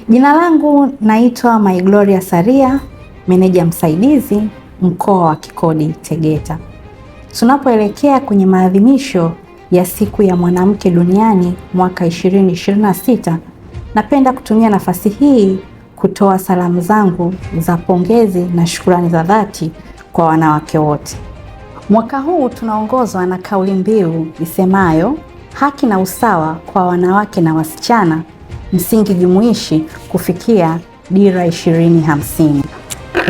Jina langu naitwa My Gloria Saria, meneja msaidizi mkoa wa Kikodi Tegeta. Tunapoelekea kwenye maadhimisho ya Siku ya Mwanamke Duniani mwaka 2026, napenda kutumia nafasi hii kutoa salamu zangu za pongezi na shukurani za dhati kwa wanawake wote. Mwaka huu tunaongozwa na kauli mbiu isemayo haki na usawa kwa wanawake na wasichana, msingi jumuishi kufikia dira 2050.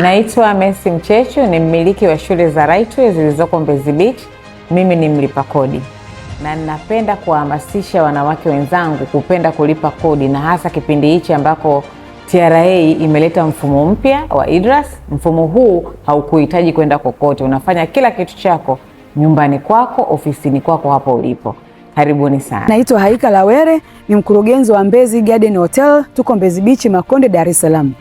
Naitwa Messi Mchechu, ni mmiliki wa shule za Rightway zilizoko Mbezi Beach. Mimi ni mlipa kodi na ninapenda kuwahamasisha wanawake wenzangu kupenda kulipa kodi, na hasa kipindi hichi ambako TRA imeleta mfumo mpya wa IDRAS. Mfumo huu haukuhitaji kwenda kokote, unafanya kila kitu chako nyumbani kwako, ofisini kwako, hapo ulipo. Karibuni sana. Naitwa Haika Lawere, ni mkurugenzi wa Mbezi Garden Hotel, tuko Mbezi Beach, Makonde, Dar es Salaam.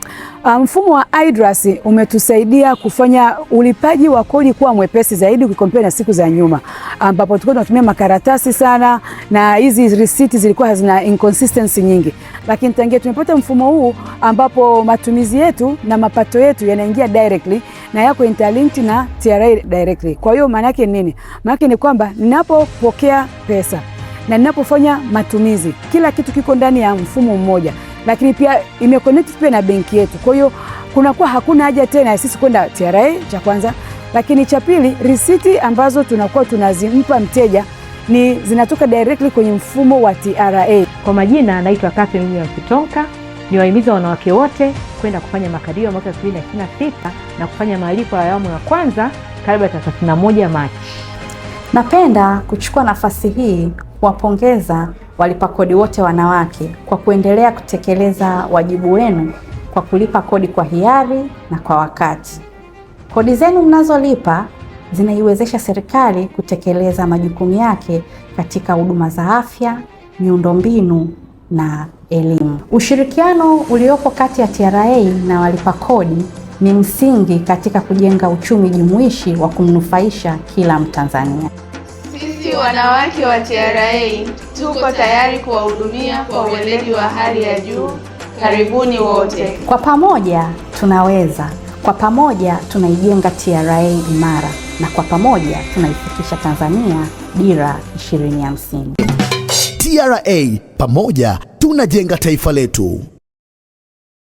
Mfumo wa IDRAS umetusaidia kufanya ulipaji wa kodi kuwa mwepesi zaidi ukicompare na siku za nyuma, ambapo tulikuwa tunatumia makaratasi sana na hizi risiti zilikuwa hazina inconsistency nyingi, lakini tangia tumepata mfumo huu ambapo matumizi yetu na mapato yetu yanaingia directly na yako interlinked na TRA directly. Kwa hiyo maana yake nini? Maana yake ni kwamba ninapopokea pesa na ninapofanya matumizi, kila kitu kiko ndani ya mfumo mmoja, lakini pia imeconnect pia na benki yetu. Kwa hiyo kunakuwa hakuna haja tena ya sisi kwenda TRA, cha kwanza. Lakini cha pili, risiti ambazo tunakuwa tunazimpa mteja ni zinatoka directly kwenye mfumo wa TRA. Kwa majina naitwa Catherine William Kitonka, niwahimiza wanawake wote kwenda kufanya makadirio ya mwaka 2026 na kufanya malipo ya awamu ya kwanza kabla ya tarehe 31 Machi. Napenda kuchukua nafasi hii kuwapongeza walipa kodi wote wanawake kwa kuendelea kutekeleza wajibu wenu kwa kulipa kodi kwa hiari na kwa wakati. Kodi zenu mnazolipa zinaiwezesha serikali kutekeleza majukumu yake katika huduma za afya, miundombinu na elimu. Ushirikiano uliopo kati ya TRA na walipa kodi ni msingi katika kujenga uchumi jumuishi wa kumnufaisha kila Mtanzania. Sisi wanawake wa TRA tuko tayari kuwahudumia kwa uweledi wa hali ya juu. Karibuni wote. Kwa pamoja tunaweza, kwa pamoja tunaijenga TRA imara, na kwa pamoja tunaifikisha Tanzania dira 2050. TRA, pamoja tunajenga taifa letu.